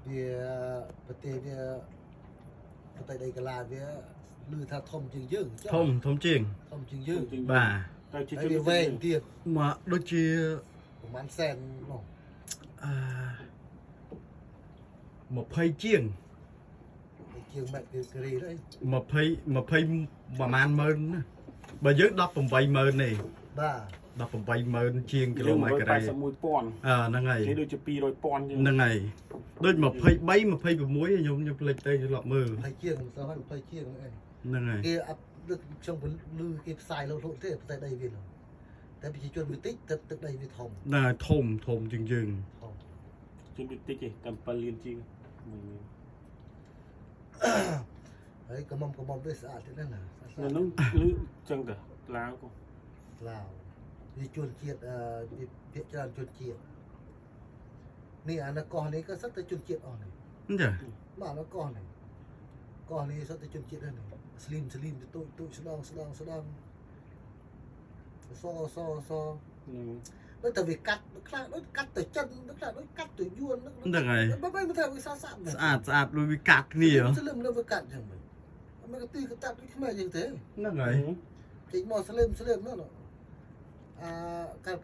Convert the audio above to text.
វាប្រទេសវាប្រទេសដីកាឡាវាឮថាធំជាងយើងចុះ ធំធំជាង ធំជាងយើង បាទ តែជាជន ហើយវាវែងទៀត មកដូចជា ប្រហែលសែននោះ អឺ20ជាង វាជាងម៉ែត្រការ៉េអី 20 20ប្រហែលម៉ឺនណាបើយើង18ម៉ឺនទេ បាទ 18ម៉ឺនជាងគីឡូម៉ែត្រការ៉េ 181,000 អឺហ្នឹងហើយ គេដូចជា200,000ជាង ហ្នឹងហើយដូច23 26ខ្ញុំខ្ញុំភ្លេចទៅច្រឡំមើល 20ជាងមិនសូវហើយ20ជាងហ្នឹងឯង ហ្នឹងហើយ គេអត់ដឹកខ្ញុំពលឺគេផ្សាយលោតលោតទេប្រទេសដីវានោះតែប្រជាជនវាតិចទឹកទឹកដីវាធំ ហ្នឹងហើយធំធំជាងយើង ធំ ជនវាតិចទេតែ7លានជាងមួយលាន ហើយកំមុំកំមុំវាស្អាតទៀតណាណាស្អាត នៅនោះលឺចឹងតាឡាវក៏ ឡាវវាជនជាតិអឺវាភាគច្រើនជនជាតិនេះអានៅកោះនេះក៏សិតតែជនជាតិអស់នេះ ចា បាទនៅកោះនេះកោះនេះសិតតែជនជាតិហ្នឹងស្លីមស្លីមទៅទូចទូចស្ដងស្ដងស្ដងសសស នឹង ដូចតែវាកាត់ខ្លះដូចកាត់ទៅចិនដូចខ្លះដូចកាត់ទៅយួន ហ្នឹងហើយ បើមិនថាវាសាសាប់ ស្អាតស្អាតដូចវាកាត់គ្នា ស្លឹមលើវាកាត់ចឹងវិញមិនក៏ទីក៏តាត់ដូចខ្មែរយើងទេ ហ្នឹងហើយ ចេញមកស្លឹមស្លឹមនោះអាកាល